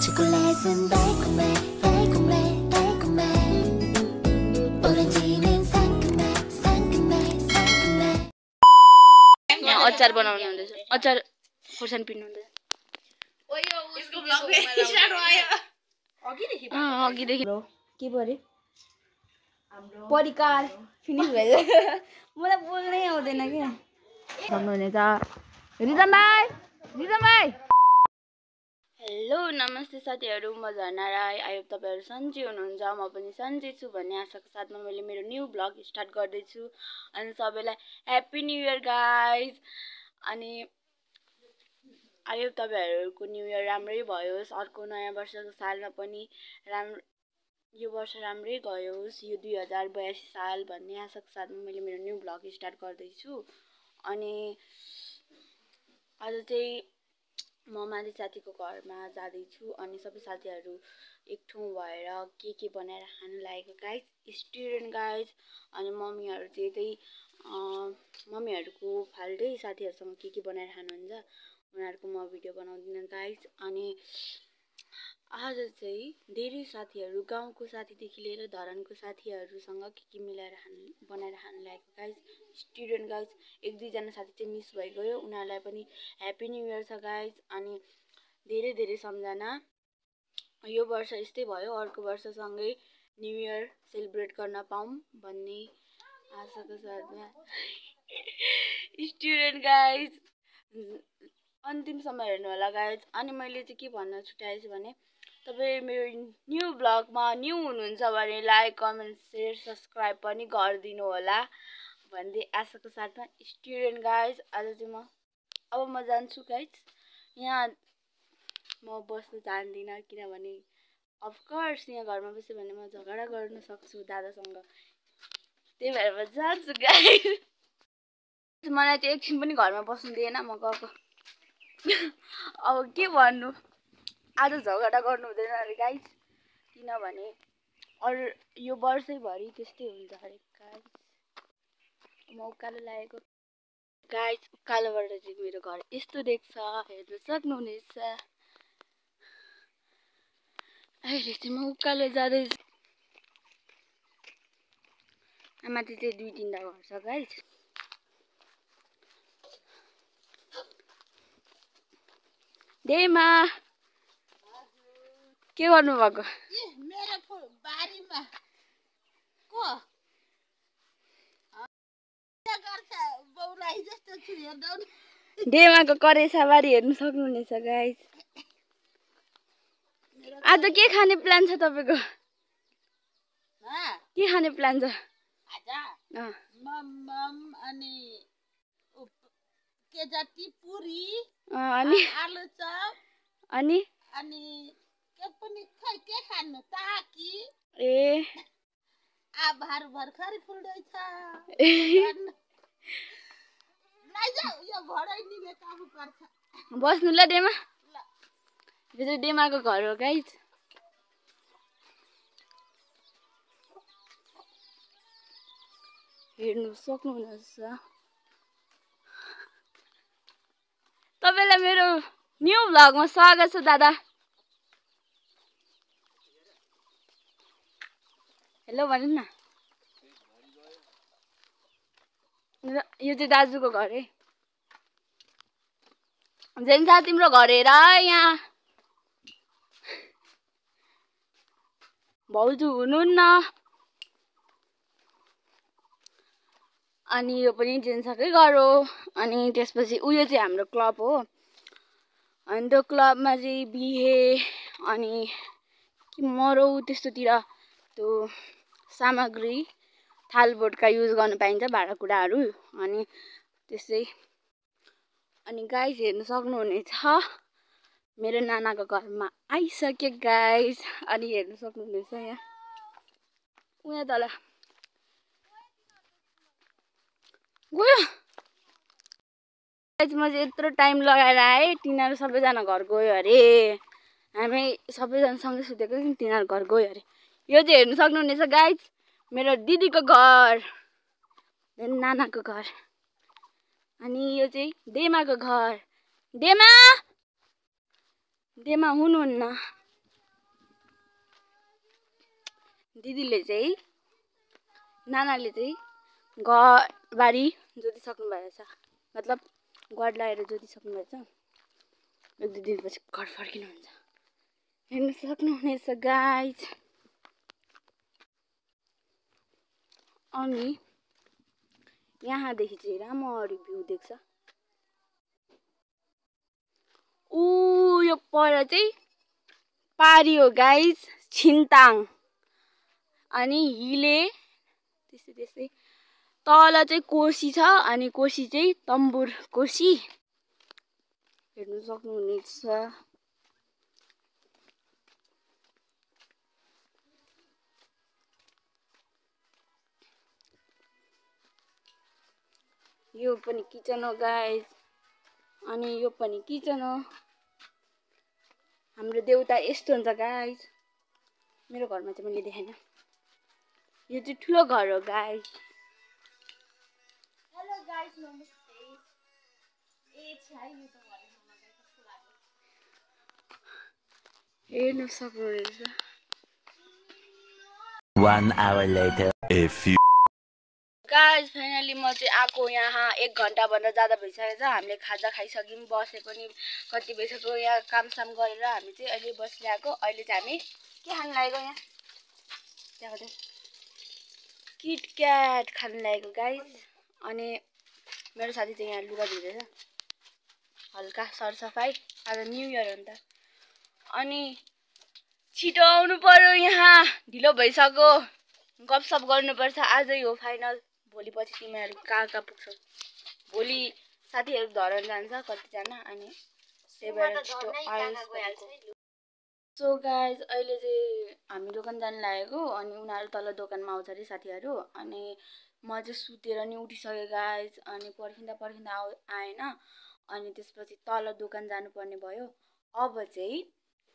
초콜릿은 달콤해 달콤해 달콤해 오렌지는 상큼해 상큼해 상큼해 अचार बनाउनु हुँदैछ अचार खोर्सानी पिन्नु हुँदैछ यसको ब्लग स्टार्ट भयो अघिदेखि के परे परिकार फिनिस भयो मलाई बोल्नै आउँदैन के भन्नुहुनेछ रिजन भाइ हेलो नमस्ते साथीहरू म झर्ना राई आयो तपाईहरु सन्चै हुनुहुन्छ म पनि सन्चै छु भन्ने आशाको साथमा मैले मेरो न्यू ब्लग स्टार्ट गर्दैछु अनि सबैलाई ह्यापी न्यू इयर गाइज अनि आयो तपाईहरुको न्यू इयर राम्रै भयोस् अर्को नयाँ वर्षको सालमा पनि यो वर्ष राम्रै गयोस् यो 2082 साल भन्ने आशाको साथमा मैले मेरो न्यू ब्लग स्टार्ट गर्दैछु अनि आज चाहिँ म माथि साथीको घरमा जाँदैछु अनि सबै साथीहरू एक ठाउँ भएर के बनाएर खानु लागेको गाइज स्टुडेन्ट गाइज अनि मम्मीहरू चाहिँ त्यही मम्मीहरूको फाल्टै साथीहरूसँग के बनाएर खानुहुन्छ उनीहरूको म भिडियो बनाउँदिन गाइज अनि आज चाहिँ धेरै साथीहरू गाउँको साथीदेखि लिएर धरानको साथीहरूसँग के मिलाएर बनाएर खानु लागेको गाइज स्टुडेन्ट गाइज एक दुईजना साथी चाहिँ मिस भइगयो उनीहरूलाई पनि ह्यापी न्यू इयर छ गाइज अनि धेरै धेरै सम्झना यो वर्ष यस्तै भयो अर्को वर्षसँगै न्यू इयर सेलिब्रेट गर्न पाऊँ भन्ने आशाको साथमा स्टुडेन्ट गाइज अन्तिमसम्म हेर्नु होला गाइज अनि मैले चाहिँ के भन्न छुट्याएछु भने तपाईं मेरो न्यू ब्लगमा न्यू हुनुहुन्छ भने लाइक कमेन्ट शेयर सब्स्क्राइब पनि गरिदिनु होला भन्दै आशाको साथमा स्टुडेन्ट गाइज आज चाहिँ अब म जान्छु गाइज यहाँ म बस्न चाहदिनँ किनभने अफकोर्स यहाँ घरमा बस्यो भने म झगडा गर्न सक्छु दादासँग त्यही भएर म जान्छु गाइज मलाई चाहिँ एकछिन पनि घरमा बस्नु दिएन म गएको अब के भन्नु आज झगडा गर्नु हुँदैन अरे गाइज किनभने अरू यो वर्षैभरि त्यस्तै हुन्छ अरे गाइज म उकालो लागेको गाइज उकालोबाट चाहिँ मेरो घर यस्तो देख्छ हेर्नु सक्नुहुनेछ अहिले चाहिँ म उकालो जाँदैछु माथि चाहिँ 2-3 घर छ गाइज देमा के गर्नु भएको मेरो बारीमा को गर्छ बौराई जस्तो छु हेर्नु देमाको करेसा बारी हेर्नु सक्नुहुनेछ गाइज आज के खाने प्लान छ तपाईको के खाने प्लान छ आज मम अनि के जति पुरी अनि आलु चप अनि के पनि खै के खानु ताकी ए आभार भर्खरै फुल्दैछ नाइजा यो भरै निले काम गर्छ बस्नु ल देमा यो चाहिँ देमाको घर हो गाइज हेर्नु सक्नुहुनेछ तपाईलाई मेरो न्यू भ्लगमा स्वागत छ दादा हेलो भन्नु न यो चाहिँ दाजुको घर है जेन्सा तिम्रो घर हेर यहाँ भाउजू हुनुहुन्न अनि यो पनि जेन्साकै घर हो अनि त्यसपछि उयो चाहिँ हाम्रो क्लब हो अनि त्यो क्लबमा चाहिँ बिहे अनि कि मरौ त्यस्तोतिर त्यो सामग्री थालबोटका युज गर्न पाइन्छ भाँडाकुँडाहरू अनि त्यसै अनि गाइज हेर्नु सक्नुहुनेछ मेरो नानाको घरमा आइसक्यो गाइज अनि हेर्नु सक्नुहुनेछ यहाँ तल गयो गाइज म चाहिँ यत्रो टाइम लगाएर आएँ तिनीहरू सबैजना घर गयो अरे हामी सबैजना सँगै सुतेको तिनीहरू घर गयो अरे यो चाहिँ हेर्नु सक्नुहुनेछ गाइज मेरो दिदीको घर नानाको घर अनि यो चाहिँ देमाको घर देमा हुनुहुन्न दिदीले चाहिँ नानाले चाहिँ घरबारी जोतिसक्नु भएको छ, मतलब गुहार लगाएर जोतिसक्नु भएको छ। एक दुई दिनपछि घर फर्किनुहुन्छ। हेर्न सक्नुहुनेछ गाइज। अनि यहाँदेखि चाहिँ राम्ररी भ्यू देख्छ। यो पर चाहिँ पारी हो गाइज, छिन्ताङ। अनि हिले त्यस्तै त्यस्तै तल चाहिँ कोशी छ, अनि कोशी चाहिँ तम्बुर कोशी हेर्नु सक्नुहुनेछ। यो पनि किचन हो गाइज, अनि यो पनि किचन हो। हाम्रो देउता यस्तो हुन्छ गाइज। मेरो घरमा चाहिँ मैले देखाइन। यो चाहिँ ठुलो घर हो गाइज। हेलो गाइज, नमस्ते। हेर्नु सक्नुहुनेछ। 1 hour later. A few. Guys finally म चाहिँ आएको यहाँ 1 घन्टाभन्दा ज्यादा भइसकेको छ। हामीले खाजा खाइसक्यौँ, बसे पनि कति भइसक्यो। यहाँ कामसाम गरेर हामी चाहिँ अहिले बसिरहेको। अहिले चाहिँ हामी के खानु लागेको यहाँ त्यहाँ किटक्याट खानु लागेको गाइज। अनि मेरो साथी चाहिँ यहाँ लुगा धुँदैछ, हल्का सरसफाइ। आज न्यू इयर हो नि त। अनि छिटो आउनु पर्यो, यहाँ ढिलो भइसक्यो। गफसफ गर्नुपर्छ। आजै हो फाइनल। भोलि पछि तिमीहरू कहाँ कहाँ पुग्छौ। भोलि साथीहरू धरन जान्छ कतिजना, अनि त्यही भएर छिटो आइस्। सो गाइज अहिले चाहिँ हामी दोकान जानु लागेको। अनि उनीहरू तल दोकानमा आउँछ अरे साथीहरू। अनि म चाहिँ सुतेर नि उठिसकेँ गाइज। अनि पर्खिँदा आएन। अनि त्यसपछि तल दोकान जानुपर्ने भयो। अब चाहिँ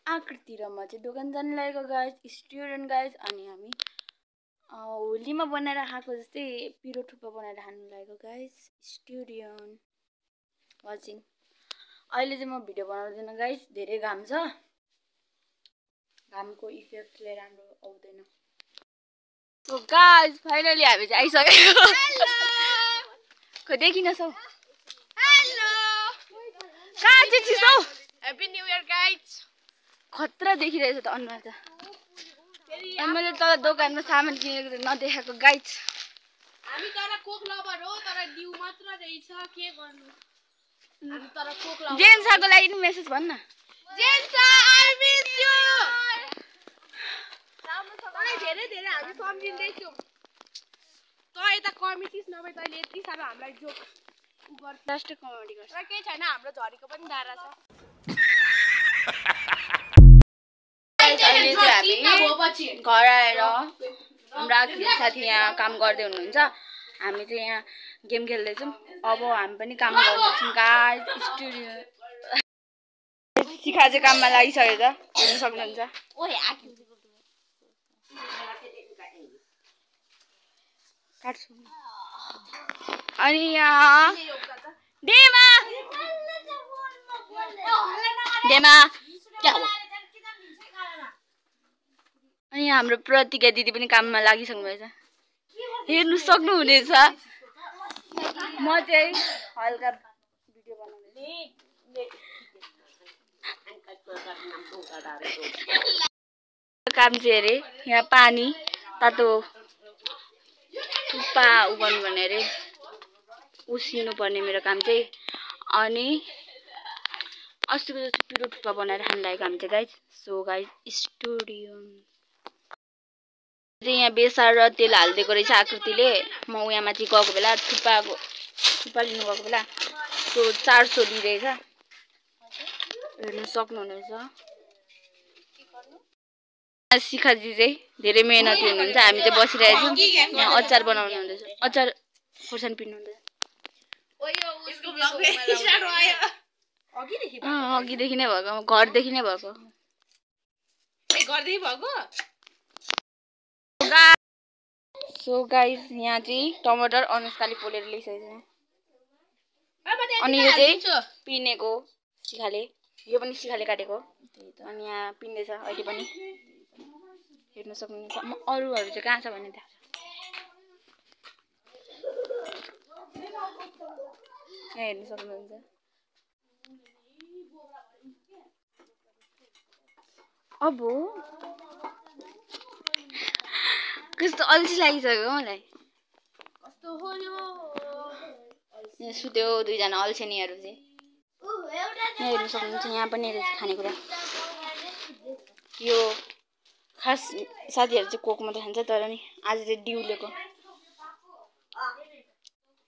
आकृति र म चाहिँ दोकान जानु लागेको गाइज, स्टुडेन्ट गाइज। अनि हामी होलीमा बनाएर खाएको जस्तै पिरो थुक्पा बनाएर खानु लागेको गाइज। Student watching. अहिले चाहिँ म भिडियो बनाउँदिनँ गाइज, धेरै घाम छ। घामको इफेक्टले राम्रो आउँदैन। सो गाइज फाइनली हामी चाहिँ आइसक्यो। खै देखिनछौ। हेलो कहाँ चाहिँ छिसौ। Happy new year guys. खतरा देखिरहेछ त अनुहार त। मैले तल दोकानमा सामान किनेको नदेखाएको गाइज। हामी तर कोक लभर हो, तर डिउ मात्र रहेछ। के गर्नु, हामी तर कोक लभर। जेन्साको लागि नि मेसेज भन्न। जेन्सा आई मिस यु। तँलाई धेरै धेरै हामी सम्झिँदैछौँ। तँ यता कमिटिस नभए तैँले यति साह्रो हामीलाई जोक गर्छ। लास्ट कमेडी गर्छ। र केही छैन, हाम्रो झरीको पनि दारा छ। अहिले चाहिँ हामी घर आएर हाम्रो आकृति साथी यहाँ काम गर्दै हुनुहुन्छ। हामी चाहिँ यहाँ गेम खेल्दैछौँ। अब हामी पनि काम गर्दैछौँ गाइज। स्टुडियो शिखा चाहिँ काममा लागिसकेको छ, हेर्न सक्नुहुन्छ। अनि यहाँ डेमा अनि हाम्रो प्रतिज्ञा दिदी पनि काममा लागिसक्नु भएछ, हेर्नु सक्नुहुनेछ। म चाहिँ हल्का भिडियो बनाउँदै काम चाहिँ अरे यहाँ पानी तातो थुक्पा उगाउनु पर्ने अरे, उसिनु पर्ने मेरो काम चाहिँ। अनि अस्तिको जस्तो पिरो थुक्पा बनाएर खानु लागेको हामी चाहिँ गाइज। सो गाइज स्टुडियो चाहिँ यहाँ बेसार र तेल हालिदिएको रहेछ आकृतिले। म यहाँ माथि गएको बेला थुक्पा लिनु गएको बेला सो 400 लिइरहेछ, हेर्नु सक्नुहुनेछ। शिखाजी चाहिँ धेरै मेहनती हुनुहुन्छ। हामी चाहिँ बसिरहेछौँ, यहाँ अचार बनाउनु हुँदैछ, अचार खोर्सानी पिन्नु हुँदैछ। अघिदेखि नै भएको, घरदेखि नै भएको। सो गाइस यहाँ चाहिँ टमाटर अनुष्काले पोलेर ल्याइसकेको छ। अनि यो चाहिँ पिनेको शिखाले, यो पनि शिखाले काटेको। अनि यहाँ पिन्दैछ अहिले पनि। हेर्न सक्नुहुन्छ। म अरूहरू चाहिँ कहाँ छ भन्ने थाहा छ। यहाँ हेर्न सक्नुहुन्छ। अब कस्तो अल्छी लागिसक्यो मलाई। कस्तो हो यो यहाँ सुत्यो दुईजना अल्छेनीहरू चाहिँ। यहाँ हेर्न सक्नुहुन्छ। यहाँ पनि रहेछ खानेकुरा। यो खास साथीहरू चाहिँ कोक मात्रै खान्छ तर नि आज चाहिँ डिउलेको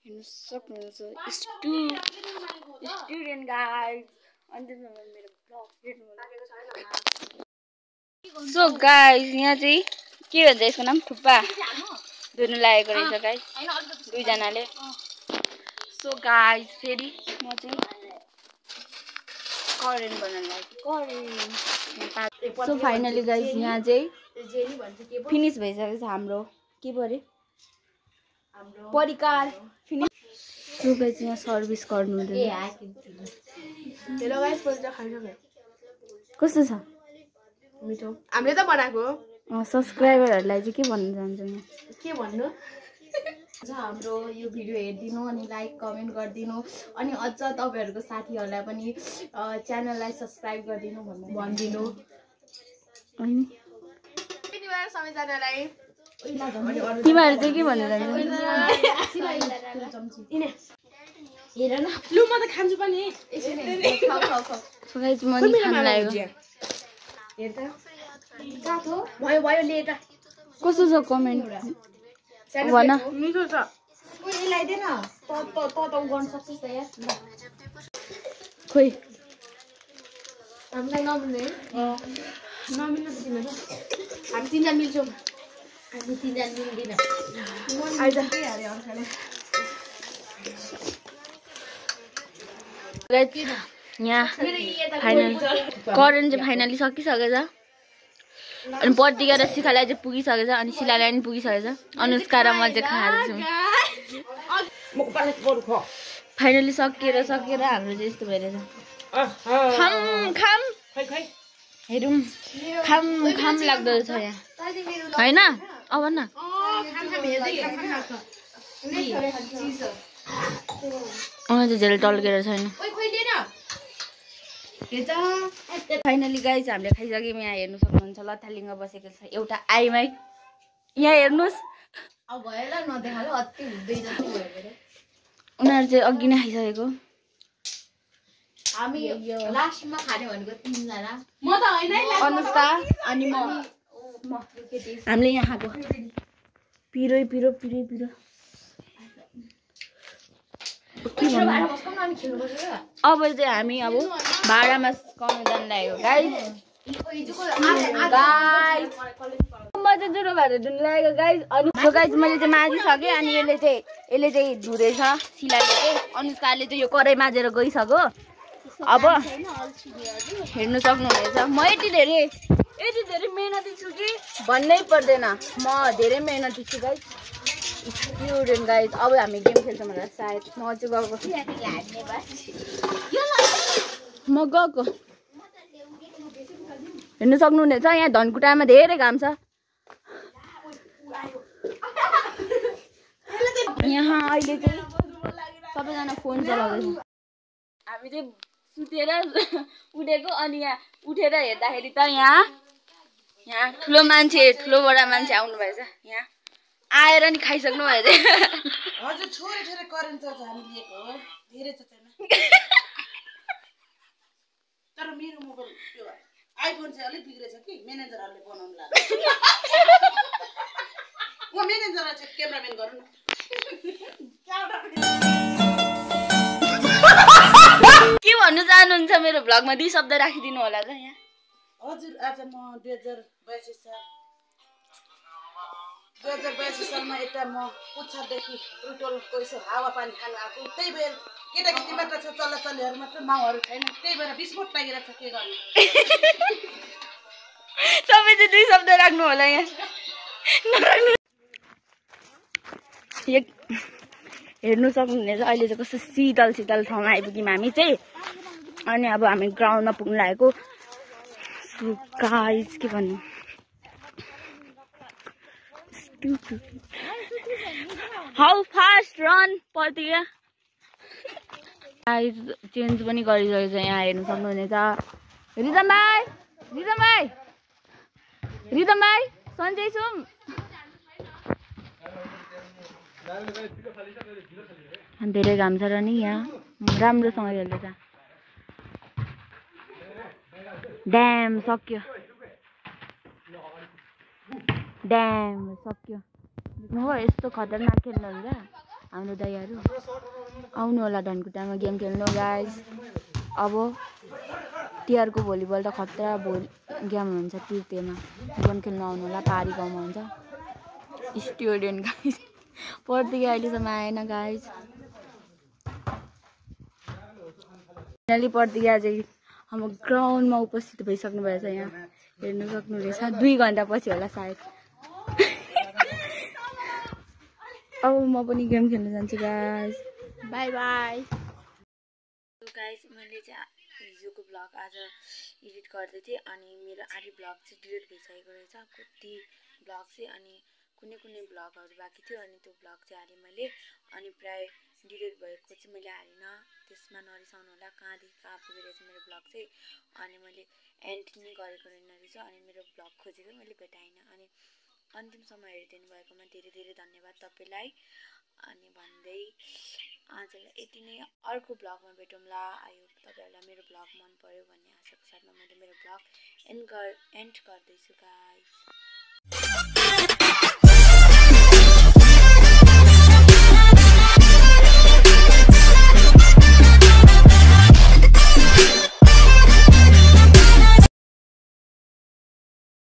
हेर्न सक्नुहुन्छ। स्टुडेन्ट गाइज अन्त मेरो ब्लग हेर्नु। सो गाइज यहाँ चाहिँ के भन्छ यसको नाम थुक्पा धुनु लागेको रहेछ गाइज दुईजनाले। सो गाइज फेरि म चाहिँ करेन बनाउनु लाग्यो। सो फाइनली गाइज यहाँ चाहिँ फिनिस भइसकेको छ हाम्रो के पो अरे परिकार फिनिस। सो गाइज यहाँ सर्भिस गर्नु हुँदैन। कस्तो छ मिठो हामीले त बनाएको। सब्सक्राइबरहरूलाई चाहिँ के भन्न चाहन्छु म? के भन्नु हाम्रो यो भिडियो हेरिदिनु अनि लाइक कमेन्ट गरिदिनु अनि अझ तपाईँहरूको साथीहरूलाई पनि च्यानललाई सब्सक्राइब गरिदिनु भनिदिनु। सबैजनालाई तिमीहरू चाहिँ के भन्न चाहन्छौ? हेर न लु म त खान्छु पनि। म नि खान लाग्यो। हेर त भयो भयो ले त कस्तो छ कमेन्ट भन। मिठो छ। ल्याइदे न त गर्न सक्छस् त यार। खोइ हामीलाई नमिल्ने नमिल्नु त तिमीहरू हामी तिनजना मिल्छौँ। हामी तिनजना मिल्दैन आइज यहाँ फाइनल करेन चाहिँ फाइनली सकिसकेछ अनि बर्दिका र शिखालाई चाहिँ पुगिसकेछ अनि शिलालाई पनि पुगिसकेछ। अनुष्का र म चाहिँ खाँदैछौँ। फाइनली सकिएर हाम्रो चाहिँ यस्तो भइरहेछ। खाम खाम हेरौँ खाम खाम लाग्दो रहेछ यहाँ होइन? अब भन्न चाहिँ झेल टल्केर छैन। फाइनली गाइज हामीले खाइसक्यौँ। यहाँ हेर्नु सक्नुहुन्छ लथालिङ्ग बसेको छ एउटा आइमै। यहाँ हेर्नुहोस् उनीहरू चाहिँ अघि नै खाइसकेको। हामी लास्टमा खाने भनेको तिनजना म त होइन अनुष्का अनि म हामीले यहाँ खाएको पिरो पिरो पिरो पिरो। अब चाहिँ हामी अब भाडामा कमाउनु जानु लाग्यो गाइज। म चाहिँ जुरो भाडा धुनु लागेको गाइज। अनि गाइज मैले चाहिँ माझिसकेँ अनि यसले चाहिँ धुँदैछ शिलाले चाहिँ। अनुष्काले चाहिँ यो कराई माझेर गइसक्यो। अब हेर्नु सक्नुहुनेछ म यति धेरै मेहनती छु कि भन्नै पर्दैन। म धेरै मेहनती छु गाइज। स्टुडेन्ट गाइज अब हामी गेम खेल्छौँ होला सायद। म चाहिँ गएको म गएको हेर्नु सक्नुहुनेछ। यहाँ धनकुटामा धेरै घाम छ। यहाँ अहिले चाहिँ सबैजना फोन चलाउँदैछ। हामी चाहिँ सुतेर उठेको अनि यहाँ उठेर हेर्दाखेरि त यहाँ ठुलो बडा मान्छे आउनु भएछ। यहाँ आएर नि खाइसक्नु भएछ। हजुर छोरी छोरी करेन्ट चार्ज हामी लिएको हो धेरै छ छैन तर मेरो मोबाइल त्यो आइफोन चाहिँ अलिक बिग्रेछ कि म्यानेजरहरूले बनाउनु लाग्यो। म म्यानेजरलाई चाहिँ क्यामेराम्यान गरौँ न। के भन्नु चाहनुहुन्छ मेरो भ्लगमा 2 शब्द राखिदिनु होला त यहाँ। हजुर आज म 2082 सालमा यता म पुच्छरदेखि ब्रुटलको यसो हावापानी खानु आएको। त्यही भएर केटाकेटी मात्र छ चल्लाचल्लीहरू मात्र माउहरू छैन। त्यही भएर विस्फोट लागिरहेको छ के गर्नु। तपाईँ चाहिँ 2 शब्द राख्नु होला यहाँ। हेर्नु सक्नुहुनेछ अहिले चाहिँ कस्तो शीतल शीतल ठाउँमा आइपुग्यौँ हामी चाहिँ। अनि अब हामी ग्राउन्डमा पुग्नु लागेको। गाइज के भन्नु हाउ फास्ट रन प्रतिज्ञा गाइस चेन्ज पनि गरिसकेको छ यहाँ हेर्नु सक्नुहुनेछ रिदम भाइ सन्जय सुम धेरै घाम छ र नि यहाँ राम्रोसँग खेल्दैछ ड्याम सक्यो देख्नुभयो यस्तो खतरनाक खेल्नुहुन्छ हाम्रो दाइहरू आउनु होला धनकुटामा गेम खेल्नु गाइस अब तिहारको भोलिबल त खतरा गेम हुन्छ तिर्तेमा गेम खेल्नु आउनु होला पहाडी गाउँमा हुन्छ स्टुडेन्ट गाइस प्रतिज्ञा अहिलेसम्म आएन गाइस फाइनली प्रतिज्ञा चाहिँ हाम्रो ग्राउन्डमा उपस्थित भइसक्नु भएछ यहाँ हेर्नु सक्नुहुनेछ 2 घन्टा पछि होला सायद अब म पनि गेम खेल्न जान्छु गाइस बाई बाई गाइस मैले चाहिँ हिजोको ब्लग आज एडिट गर्दै थिएँ अनि मेरो आधी ब्लग चाहिँ डिलिट भइसकेको रहेछ कति ब्लग चाहिँ अनि कुनै ब्लगहरू बाँकी थियो अनि त्यो ब्लग चाहिँ हालेँ मैले अनि प्राय डिलिट भएको चाहिँ मैले हालिनँ त्यसमा नरिसाउनु होला कहाँदेखि कहाँ पुगेर चाहिँ मेरो ब्लग चाहिँ अनि मैले एन्ड नै गरेको रहेछ अनि मेरो ब्लग खोजेको मैले भेटाइनँ अनि अन्तिमसम्म हेरिदिनु भएकोमा धेरै धन्यवाद तपाईँलाई अनि भन्दै आजलाई यति नै अर्को ब्लगमा भेटौँला आयो तपाईँहरूलाई मेरो ब्लग मन पर्यो भन्ने आशाको साथमा मैले मेरो ब्लग एन्ड गर्दैछु गाइस